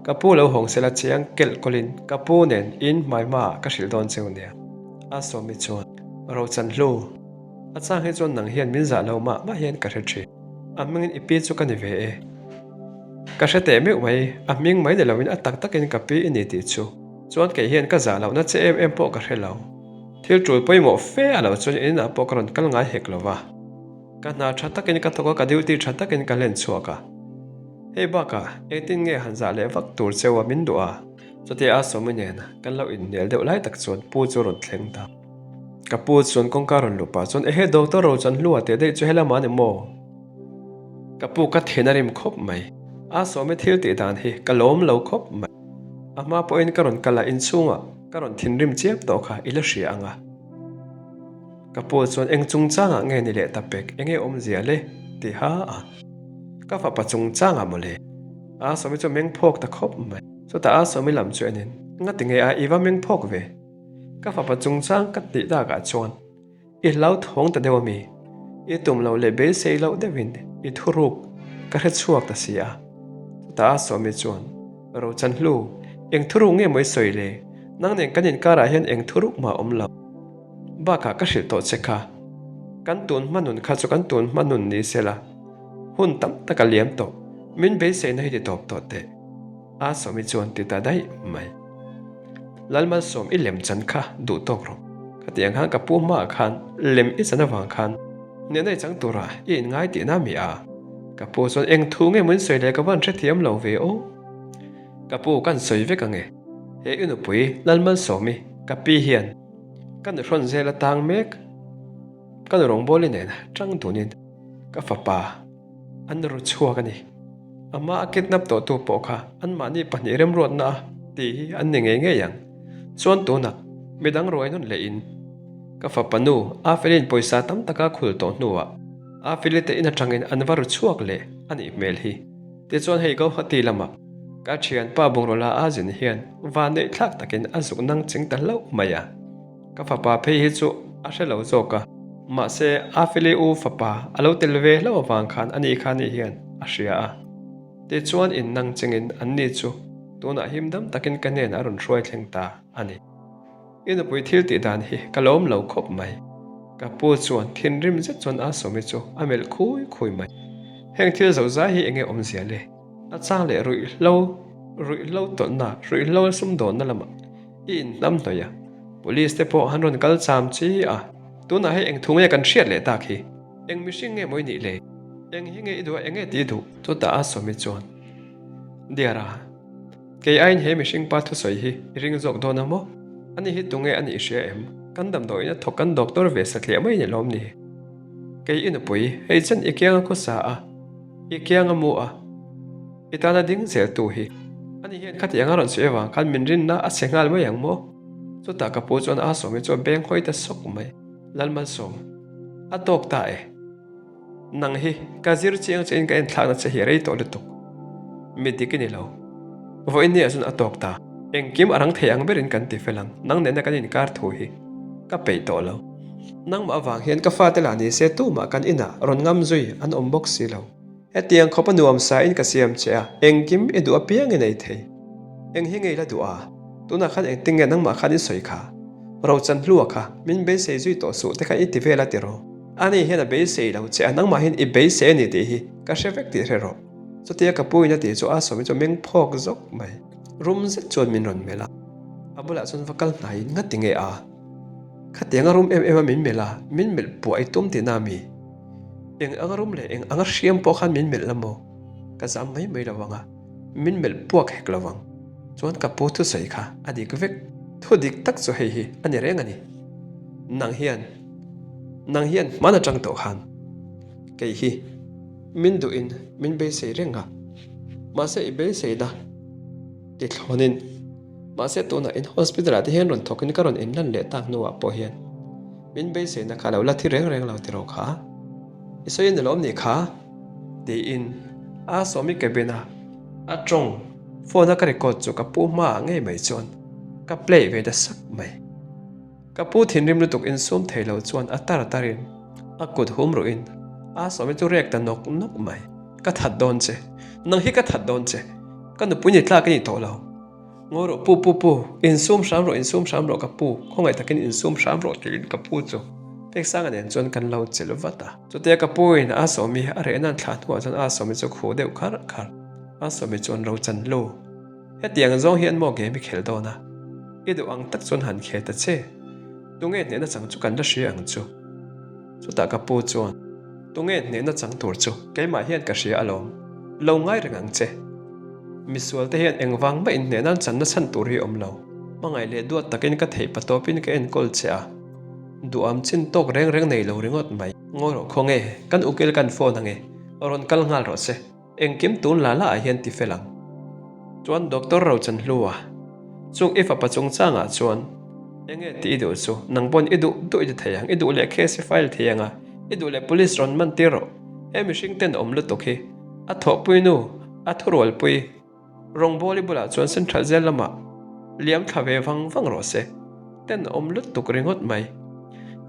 Ka pu lo hawng sela chiang kelh kawlhin ka pu nen in hmai hmaah ka hrilh dawn cheu nia. A sawmi chuan, Rochan hlu. A chang hi chuan nang hian min zah lo mah mah hian ka hre thin. A hmingin i pi chu ka ni ve e. Ka hre teh meuh mai, a hming mai ni loin a tak takin ka pi i ni tih chu. Chuan kei hian ka zah lohna che em em pawh ka hre lo. Thil tul pawimawh fe a lo chuan in inah pawh ka rawn kal ngai hek lo va. Ka hna tha takin ka thawk a, ka duty tha takin ka hlen chhuak a. Hei bakah engtin nge han zah leh vak tur cheu a min duh a? Chutia a sawmi nen kan lo inhnial deuh lai tak chuan pu chu rawn thleng ta. Ka pu chuan kawngka rawn luh pah chuan ehe doctor ro chuan hlua teh daih chu helam ah ni maw? Ka pu ka thin a rim khawp mai. A sawmi thil tih dan hi ka lawm lo khawp mai. A hma pawhin ka rawn kal a inchhungah ka rawn thinrim chiam tawh kha i la hria ang a. Ka pu chuan eng chungchangah nge ni leh ta pek enge awmzia le? ti ha a. Ka fapa chungchangah mawle. A sawmi chu meng phawk ta khawp mai. Chutah a sawmi lam chu enin, Ngati nge a i va meng phawk ve? Ka fapa chungchang ka tih takah chuan i hlauthawng ta deuh a mi? I tum loh leh beisei loh deuhin i thuruk ka hre chhuak ta si a. Chutah a sawmi chuan, Rochanhlu, eng thuruk nge maw i sawi le? Nang nen kan inkarah hian eng thuruk mah a awm lo. Bakah ka hrilh tawh che kha, kan tun hma nun kha chu kan tun hma nun ni se la, hun tam tak a liam tawh, min beiseina hi ti tawp tawh teh. A sawmi chuan ti ta daih mai. Lalmalsawm i lem chan kha duh tawk rawh. Khatiang khan ka pu hmaah khan lem i chan avang khan hnehna i chang tura i inngai tihna mi a? Ka pu chuan eng thu nge maw in sawi leh ka van hrethiam lo ve aw. Ka pu kan sawi vek ange. He i nupui Lalmalsawmi ka pi hian ka nuhrawn zel a tang mek. Ka nu rawngbawli nen tang dunin ka fapa an ru chhuak a ni. Amah a kidnap tawhtu pawh kha anmahni pahnih remruatna a tih hi an ni ngei ngei ang. Chuan tunah midang ruai nawn leh in ka fapa nu Afelin pawisa tam taka khul tawh hnuah Afeli te in atangin an va ru chhuak leh a nih hmel hi. Tichuan hei Guwahati lamah ka thianpa bungraw la a zin hian vanneih thlak takin a zuk nang ching ta hlauh mai a. Ka fapa phei hi chu a hre lo zawk a, mahse Afeli u fapa a lo tel ve hlauh avang khan ani kha ni hian a hria a. Tichuan in nang chengin an ni chu tunah him dam takin ka hnenah a rawn hruai thleng ta a ni. I nupui thil tih dan hi ka lawm lo khawp mai. Ka pu chuan thinrim zet chuan a sawmi chu a melh khui khui mai. Heng thil zo zai hi enge awmzia le? A chang leh ruihhlo, ruihhlo tawlhna, ruihhlo sumdawnna lamah I inhnam hnawih a, Police te pawh an rawn kal cham chi a, tunah hei eng thu nge kan hriat leh tak hi? Eng mihring nge maw i nih le? Eng hi nge i duh a, eng nge tih i duh? Chutah a sawmi chuan, Dear-a, kei aiin he mihring pa thusawi hi i ring zawk dawn a maw? Ani hi tunge a nih i hria em? Kan damdawiin a thawk kan doctor ve satliah mai ni lawm ni? Kei i nupui, hei chen i kianga khawsa a, i kianga mu a, I tana ding zel tu hi. Ani hian khati anga rawn sawi avang khan min rinna a chhe nghal mai ang maw? Chutah ka pu chuan a sawmi chu a beng hawi ta sawk mai. Lalmalsawm, a tawk ta e. Nang hi ka zir chiang che in ka enthlakna che hi a rei tawh lutuk. Mi dik i ni lo. Vawiin ni ah chuan a tawk ta. Engkim a rang thei ang berin kan ti fel ang. Nang nena kan inkar thu hi ka peih tawh lo. Nangmah avang hian ka fate lah ni se tumah kan inah rawn ngam zui an awm bawk si lo. Hetiang khawp a nuam sa in ka siam che a, engkim i duh apiang i nei thei. Eng hi ngei la duh a? Tunah khan engtin nge nangmah khan i sawi kha? Rochan hlua kha, min beisei zui tawh suh te kha i ti vel a tiraw? Ani hian a beisei lo che a, nangmah hian i beisei a ni tih hi ka hre vek tih hre rawh. Chutia ka pu in a tih chu a sawmi chu a meng phawk zawk mai. Rum zet chuan min rawn melh a, a bulah chuan va kal hnaiin ngati nge a? Khatiang a rum em em a min melh a, min melh puah i tum tihna a mi? Eng anga rum leh eng anga hriam pawh khan min melh la maw? Ka zam mai mai lo vang a, min melh puak hek lo vang. Chuan ka pu thusawi kha a dik vek. Thu dik tak chu hei hi a ni reng a ni. Nang hian, nang hian hman atang tawh khan kei hi min duhin min beisei reng a, mahse i beiseina ti thlawnin, mahse tunah in hospital ah te hian rawn thawkin ka rawn inlan leh tak hnuah pawh hian, Min beiseina kha lo la thi reng reng lo tiraw kha? I sawi a ni lawm ni kha? Tiin a sawmi cabin a a tawng phone a ka record chu ka pu hmaah ngei mai chuan ka play ve ta sak mai. Ka pu thinrim lutuk insum thei lo chuan a tar tarin a kut hum ruhin a sawmi chu rek ta nawk nawk mai. Ka that dawn che, nang hi ka that dawn che, ka nupui ni tlak i ni tawh lo. Ngawi rawh pu pu pu, insum hram rawh insum hram rawh ka pu, khawngaih takin insum hram rawh tiin ka pu chu. Peksanga nen chuan kan lo chelh vat a. Chutia ka pu in a sawmi a rehna an thlah hnuah chuan a sawmi chu khuh deuh kharh kharh. A sawmi chuan Rochan lu. Hetiang zawng hian maw game i khelh dawn a? I duh ang tak chuan han khel ta che. Tunge hnehna chang chu kan la hria ang chu. Chutah ka pu chuan, Tunge hnehna chang tur chu keimah hian ka hria alawm. Lo ngai reng ang che. Misual te hian engvang mah inhnehna an channa chhan tur hi awm lo. Hmangaih leh duat takin ka theih patawpin ka enkawl che a. Duham chin tawk reng reng nei lo ringawt mai. Ngawi rawh khaw nge, kan ukil kan phone ange, rawn kal nghal rawh se. Engkim tun la la ah hian ti fel ang. Chuan Doctor Rochanhlua, chung i fapa chungchangah chuan enge tih i duh chu nang pawn i duh duh i ti thei ang, i duh leh case i file thei ang a, i duh leh police rawn man tir rawh. He mihring ten awm lutuk hi a thawhpui nu, a thurualpui Rawngbawli bulah chuan Central Jail lamah liam thla ve vang vang rawh se. Tenawm lutuk ringawt mai.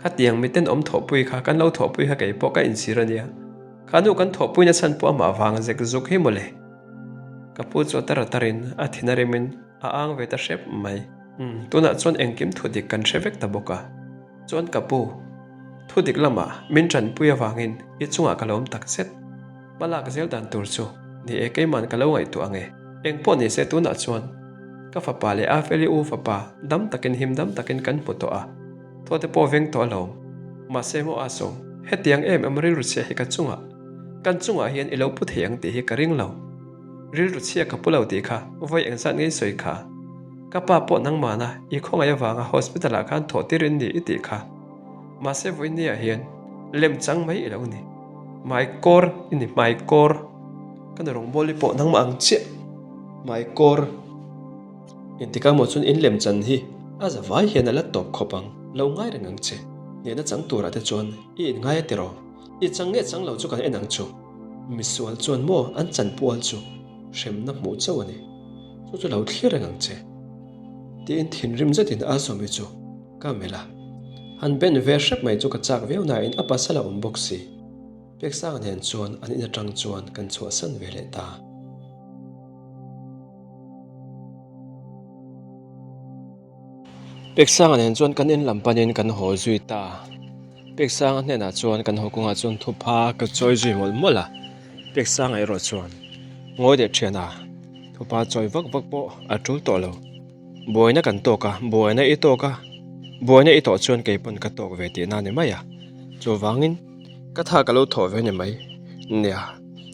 Khatiang mi tenawm thawhpui kha kan lo thawhpui kha kei pawh ka inchhir a nia. Kha nu kan thawhpui na chhan pawh amah vang zek zuk hi mawle. Ka pu chu a tar a tarin a thin a rimin a ang ve ta hrep mai. Umm, tunah chuan engkim thu dik kan hre vek ta bawk a. Chuan ka pu, thu dik lamah min tanpui avangin i chungah ka lawm tak zet. Hmalak zel dan tur chu ni e keiman ka lo ngaihtuah ang e. Engpawh ni se tunah chuan ka fapa leh Afeli u fapa dam takin him dam takin kan hmu tawh a, thaw te pawh veng tawh alawm. Mahse maw Asawm, hetiang em em rilru chhia hi ka chungah, kan chungah hian i lo pu thei ang tih hi ka ring lo. Rilru chhia ka pu lo tih kha vawi engzat ngei sawi kha. Ka pa pawh nangmahna i khawngaih avanga hospital ah khan thawh tir in ni i tih kha. Mahse vawinia hian lem chang mai i lo ni. Hmaikawr i ni hmaikawr. Ka nu rawngbawli pawh nangmah ang chiah hmaikawr. Engtikah maw chuan in lem chan hi a za vai hian a la tawp khawp ang. Lo ngai reng ang che. Hnehna chang turah te chuan i inngai a tiraw? I chang nge chang lo chu kan en ang chu. Misual chuan maw an chan pual chu hremna hmuh chauh a ni. Chu chu lo thlir reng ang che. Tiin thinrim zetin a sawmi chu ka melh a. Han ben ve hrep mai chu ka chak viau nain a pasal a awm bawk si. Peksanga nen chuan an in atang chuan kan chhuahsan ve leh ta. Peksanga nen chuan kan in lam panin kan haw zui ta. Peksanga hnenah chuan kan haw kawngah chuan thupha ka chawi zui mawlh mawlh a. Peksanga erawh chuan ngawi leh thian a, thupha chawi vak vak pawh a tul tawh lo. Buaina kan tawk a, buaina i tawk a, buaina i tawh chuan kei pawn ka tawk ve tihna a ni mai a. Chuvangin ka tha ka lo thawh ve ni mai. Nia,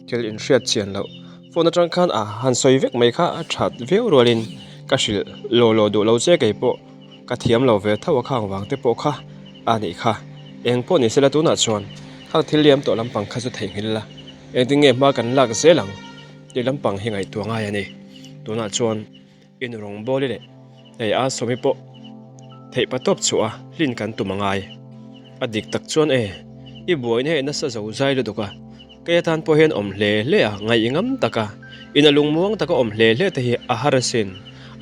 thil inhriat chian loh phone atang khan a han sawi vek mai kha a that viau rualin ka hrilh law law duh lo che kei pawh ka thiam lo ve tho a khang vang te pawh kha a nih kha. Eng pawh ni sela tunah chuan khang thil liam tawh lampang kha chu theihnghilh la, engtin nge hma kan lak zel ang tih lampang hi ngaihtuah ngai a ni. Tunah chuan. In rawngbawli leh hei a sawmi pawh theih pa tawp chhuah a hlin kan tum a ngai. A dik tak chuan e, i buaina hi nasa zo zai lutuk a, kei atan pawh hian awm hle hle a, ngaih ngam tak a, ina lungmuang taka awm hle hle te hi a har asin.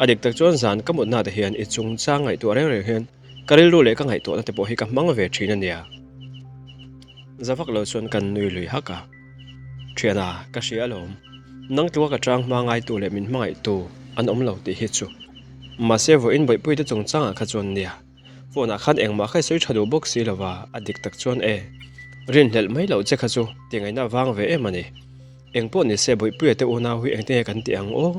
A dik tak chuan zan ka mutna te hian i chungchang ngaihtuah reng reng hian ka rilru leh ka ngaihtuahna te pawh hi ka hmang ve thin a nia. Za vak lo chuan kan nui lui hak a. Thiana, ka hria alawm. Nang tlua ka chang hma ngaitu leh min hmangaihtu an awm lo tih hi chu. Mahse vawiin bawihpuite chungchangah kha chuan nia, phone ah khan engmah kha i sawi tha duh bawk si lova, a dik tak chuan e. Rinhlelh mai loh che kha chu tingaihna vang ve em a ni. Engpawh ni se bawihpuia te unau hi engtinge kan tih ang aw?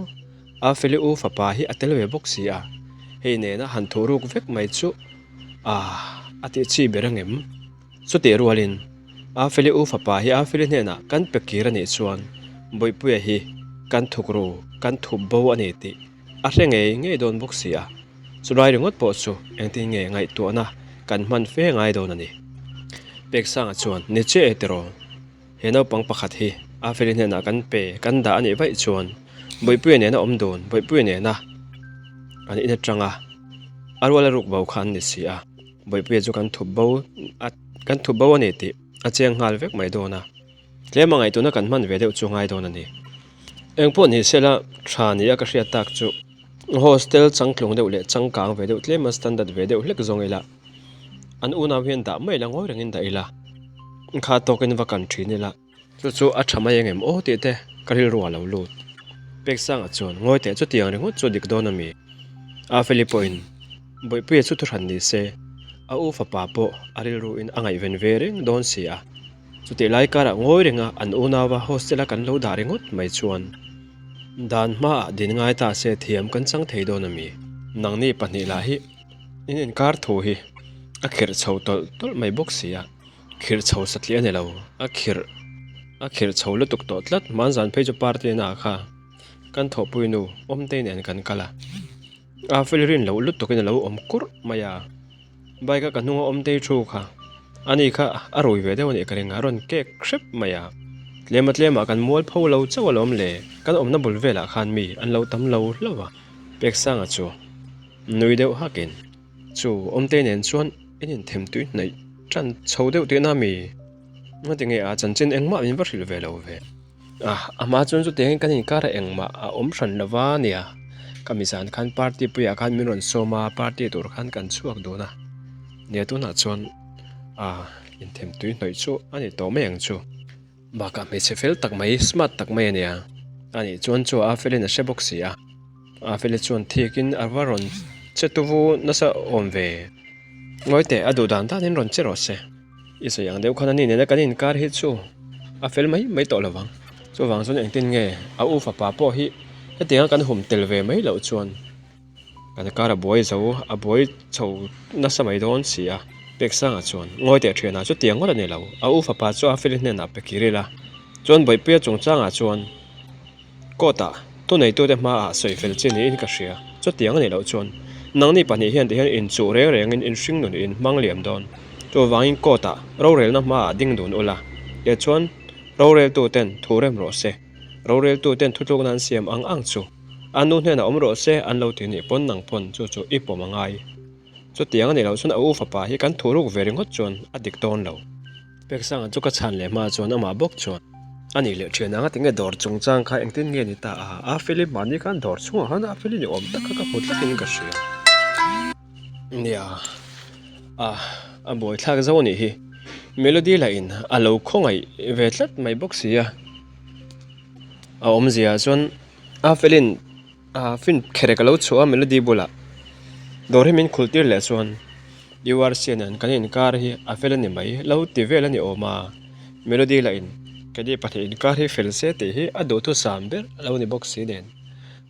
A Feli u fapa hi a tel ve bawk si a, hei nena han thuh ruk vek mai chu ah a tih chi ber angem? Chutih rualin, Afeli u fapa hi Afeli hnenah kan pe kir a nih chuan Bawihpuia hi kan thuk ru, kan thup bo a ni tih a hre ngei ngei dawn bawk si a. Chulai ringawt pawh chu engtin nge ngaihtuahna kan hman fe ngai dawn a ni. Peksanga chuan, Ni che e tiraw, he naupang pakhat hi Afeli hnenah kan pe, kan dah a nih vaih chuan Bawihpuia nena awm dun, Bawihpuia nena an in atanga a ruala ruk bo kha an ni si a. Bawihpuia chu kan thup bo a kan thup bo a ni tih a chiang nghal vek mai dawn a, tlem a ngaihtuahna kan hman ve deuh chu ngai dawn a ni. Engpawh ni sela tha ni a ka hriat tak chu hostel changtlung deuh leh changkang ve deuh tlem a standard ve deuh hlek zawng ila an unau hian dah mai ila ngawi rengin dah ila kha tawkin va kan thin ila. Chu chu a tha mai engem aw tih te ka rilru a lo lut. Peksanga chuan ngawi teh chutiang ringawt chu dik dawn a mi? A Feli pawhin Bawihpuia chu thuhran ni se. A u fapa pawh a rilruin a ngaihven ve reng dawn si a. Chutih lai karah ngawi renga an unauva hostel-a kan lo dah ringawt mai chuan dan hmaah din ngai ta se thiam kan chang thei dawn a mi? Nangni pahnih lah hi in inkar thu hi a khirh chho tawlh tawlh mai bawk si a, khirh chho satliah a ni lo, a khirh a khirh chho lutuk tawh tlat. Hmanzan phei chu party na kha kan thawhpui nu Awmtei nen kan kal a. A fel rin loh lutukin a lo awm kurh mai a, bike a ka hnunga awm tei thu kha ani kha a rui ve deuh a nih ka ring a, a rawn kek hrep mai a, tlema tlemah kan mual pho lo chauh alawm le, kan awmna bul velah khan mi an lo tam lo hlauh a, Peksanga chu nui deuh hakin chu awmtei nen chuan in inthem tui hnaih tan chho deuh tihna mi ngatinge a chanchin engmah min va hrilh ve lo ve. Ah, a hma chuan chutiangin kan inkar a engmah a awm hran lo va nia. Ka mizan khan party puiah khan min rawn sawm a, party tur khan kan chhuak dun a. Nia tunah chuan ah inthem tui hnawih chu a ni tawh mai ang chu. Bakah hmeichhe fel tak mai, smart tak mai a nia. A nih chuan chu a felin a hre bawk si a. A feli chuan thikin a va rawn che tuvu nasa awm ve. Ngawi teh, a duh dan danin rawn che rawh se. I sawi ang deuh khan ani nena kan inkar hi chu a fel mai mai tawh lovang. Chuvang chuan engtin nge a u fapa pawh hi hetianga kan hum tel ve mai loh chuan kan kar a buai zo a buai chho nasa mai dawn si a. Peksanga chuan ngawi teh thianah chutiang ngawt a ni lo. A u fapa chu a feli hnenah pe kir ila chuan Bawihpuia chungchangah chuan Court-ah thuneitute hmaah sawi fel chi niin ka hria. Chutiang a nih loh chuan nangni pahnih hian tihian inchuh reng rengin inhring nun in hmang liam dawn. Chuvangin court-ah rorelna hmaah ding dun ula, tichuan roreltuten thu rem rawh se. Roreltuten thutlukna an siam ang ang chu a nu hnenah awm rawh se an lo ti nih pawn nang pawn chu chu i pawm a ngai. Chutiang a nih loh chuan a u fapa hi kan thu ruk ve ringawt chuan a dik dawn lo. Peksanga chu ka chhan leh hma chuan amah bawk chuan, A nih leh thian anga tinge dawr chungchang kha engtin nge ni ta a? A Philip mahni khan dawr chhungah khan a Philip ni awm tak kha ka hmu tlatin ka hria. Nia, a a buaithlak zo anih hi. Melody lahin a lo khawngaih ve tlat mai bawk si a. A awmzia chuan a Philin A fin kherek a lo chhuah a Melody bulah dawr hi min khul tir leh chuan URC nen kan inkar hi a fel a ni mai lo ti vel a ni awm a, Melody lah in Keini pahnih inkar hi fel se tih hi a duhthusam ber a lo ni bawk si nen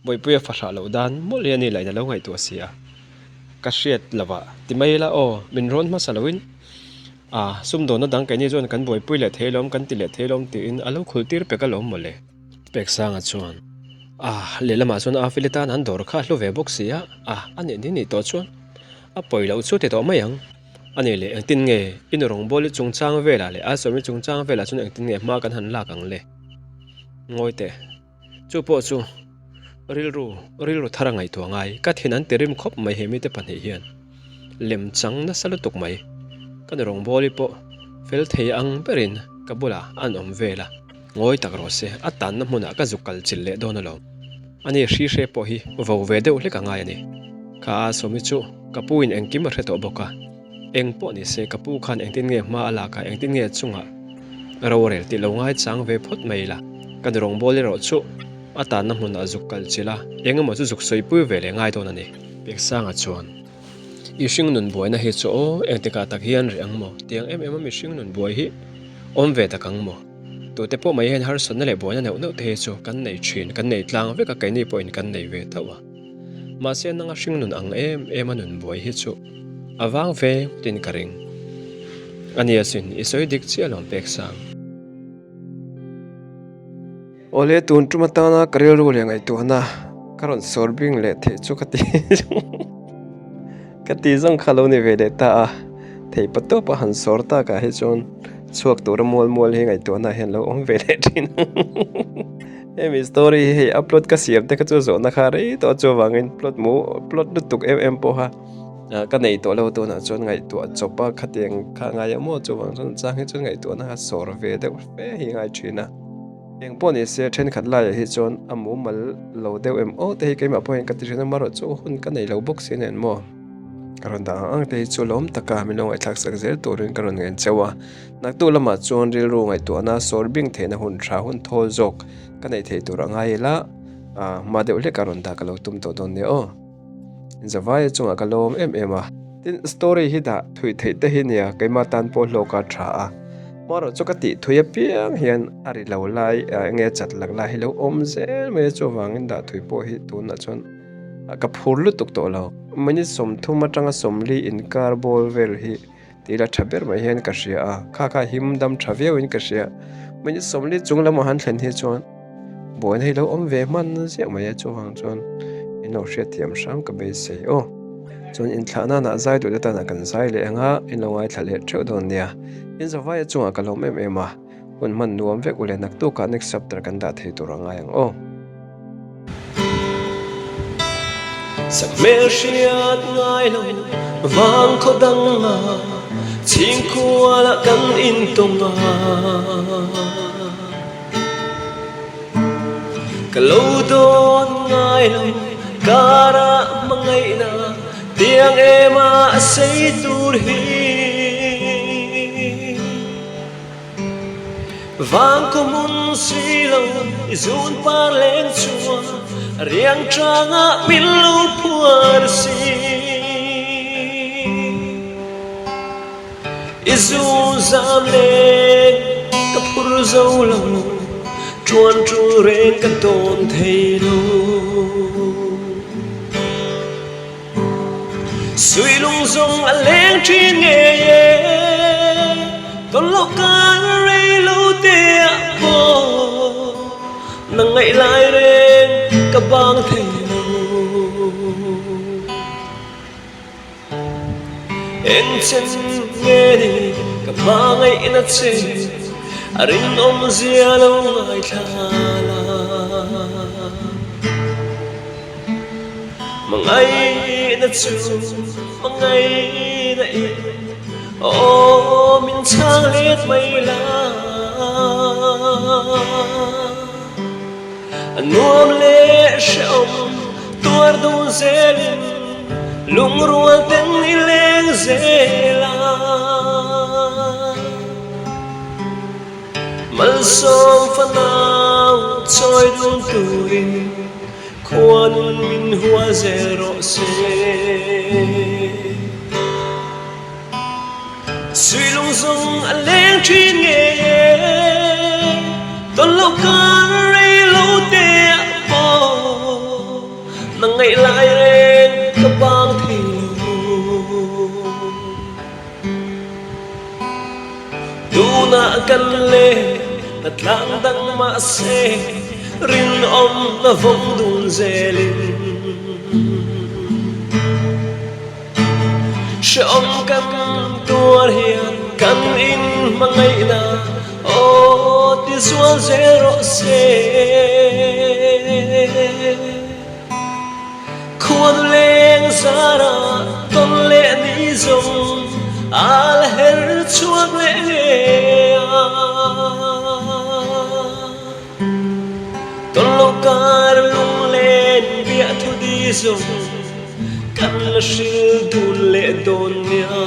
Bawihpuia fahrah loh dan mawlh hi a ni lah in a lo ngaihtuah si a, ka hriat lo ah ti mai ila aw min rawn hmasa lo in a sumdawnna dang keini chuan kan buaipui leh thei alawm kan ti leh thei alawm tiin a lo khul tir pek alawm mawle. Peksanga chuan, Ah, lehlamah chuan a file tan an dawr kha a hlu ve bawk si a, ah, a nih ni nih tawh chuan a pawi loh chu ti tawh mai ang. A nih leh engtin nge i nu rawngbawli chungchang velah leh a sawmi chungchang velah chuan engtin nge hma kan han lak ang le? Ngawi teh, chu pawh chu rilru, rilru thar a ngaihtuah ngai. Ka thin an ti rim khawp mai he mite pahnih hian. Lem chang nasa lutuk mai. Ka nu rawngbawli pawh fel thei ang berin ka bulah an awm vel a. Ngawi tak rawh se, a tanna hmunah ka zuk kal chilh leh dawn alawm. Ani hri hre pawh hi vo ve deuh hlek a ngai a ni. Kha a sawmi chu ka pu in engkim a hre tawh bawk a. Eng pawh ni se ka pu khan engtin nge hma a lak a, engtin nge chungah rorel tih lo ngai chang ve phawt mai ila. Ka nu rawngbawli erawh chu a tanna hmunah zuk kal chilh a, eng emaw chu zuk sawipui ve leh ngai dawn a ni. Peksanga chuan, I hring nun buaina hi chu aw, engtikah tak hian reh ang maw? Tiang em em a mihring nun buai hi awm ve tak ang maw? Tute pawh mai hian harsatna leh buaina neuh neuh te hi chu kan nei thin, kan nei tlang vek a, keini pawhin kan nei ve tho a. Mahse nanga hring nun ang em em a nun buai hi chu a vang ve ngawtin ka ring. A nia sin, i sawi dik chiah alawm Peksang. Awle tun tum atana ka rilru leh ngaihtuahna ka rawn sawr bing leh theih chu ka ti ka ti zawng kha lo ni ve leh ta a, theih pa tawp a han sawr takah hi chuan chhuak tura mual mual hi ngaihtuahna hian lo awm ve leh thin hemi story hi hei upload ka siam te kha chu zawhna kha rei tawh a chuvangin plot mu plot lutuk em em pawha ka nei tawh lo tunah chuan ngaihtuah chawp a khatiang kha ngai ang maw chuvang chuan chang hi chuan ngaihtuahna kha sawr ve deuh fe hi ngai thin a. Eng pawh ni se thenkhat laiah hi chuan a mumal lo deuh em aw te hi keimah pawhin ka ti thin a, marawh chu hun ka nei lo bawk si nen maw? Ka rawn dah ang ang te hi chu lawm taka min lo ngaihthlak sak zel turin ka rawn ngen cheu a, naktu lamah chuan rilru ngaihtuahna sawr bing theihna hun tha hun thawl zawk ka neih theih tur a ngai ila, hma deuh hlek a rawn dah ka lo tum tawh dawn nia aw. Zavaia chungah ka lawm em em a. Tin, story hi dah thui theih te hi nia keimah tan pawh hlawk a tha a. Hmarawh chu ka tih thui apiang hian a ri lo lai eng nge chat lak lai hi lo awm zel mai a, chuvangin dah thui pawh hi tunah chuan ka phur lutuk tawh lo. Minute 30 atanga 40 inkar ball vel hi tih la tha ber mai hian ka hria a, kha kha him dam tha viauin ka hria. Minute 40 chung lamah han thlen hi chuan buaina hi lo awm ve hman ziah mai a, chuvang chuan in lo hriatthiam hram ka beisei aw. Chuan inthlah nanah zai duh te tanah kan zai leh ang a, in lo ngaithla leh theuh dawn nia. In zavai a chungah ka lawm em em a, hun hman nuam vek u le naktukah next chapter kan dah thei tur a ngai ang aw. Sakhmel hriat ngai lo vang khaw dang a, chhingkhual ah kan intawng a. Ka lo dawn ngai lo karah hmangaihna tiang em a a sei tur hi. Vang khaw hmun si lo i zun par leng chhuah riang tangah min lo phuar si. I zu zam leng ka phur zo lo, Tuan tul reng ka tawn thei lo. Sui lung zawng a leng thin ngei e, Tawn loh kar rei lo te ah pawh, Nang ngaih lai reng ka bang thei lo. Eng chen nge ni ka hmangaihna che a rinawm zia lo ngaithla la. Hmangaihna chu hmangaihna in aw min chhang let mai la. A nuam leh hrehawm tuar dun zelin lungrual ten i leng zel a. Malsawm fanau chawi dun turin khuanun min hua zel rawh se. Sui lung zawng a leng thin ngei e, Tawn loh kar rei lo te ah pawh, Nang ngaih lai reng ka bang thei lo. Tunah kan le na tlang dang mahse, Rinawm na vawng dun zelin. Hrehawm kan tuar hian kan in hmangaihna aw ti zual zel rawh se. Khuanu leng zara tawn leh ni zawng a la her chhuak leh nge a. Tawn loh kar lunglen biah thu di zawng kan la hril dun leh dawn nia.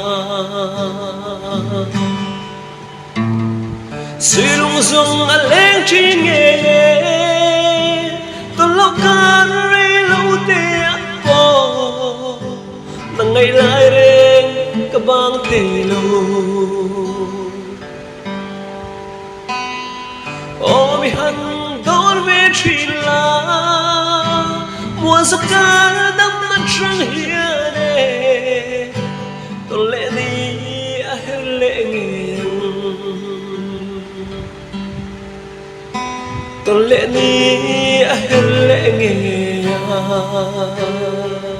Suilung zawng a leng thin ngei e, tawn loh kar rei lo te ah pawh nang ngaih lai reng ka bang thei lo. Aw mi han dawn ve thin la, Muan zakar dam atang hian e, Tawn leh ni a her leh ngei ang. Tawn leh ni a her leh ngei ang.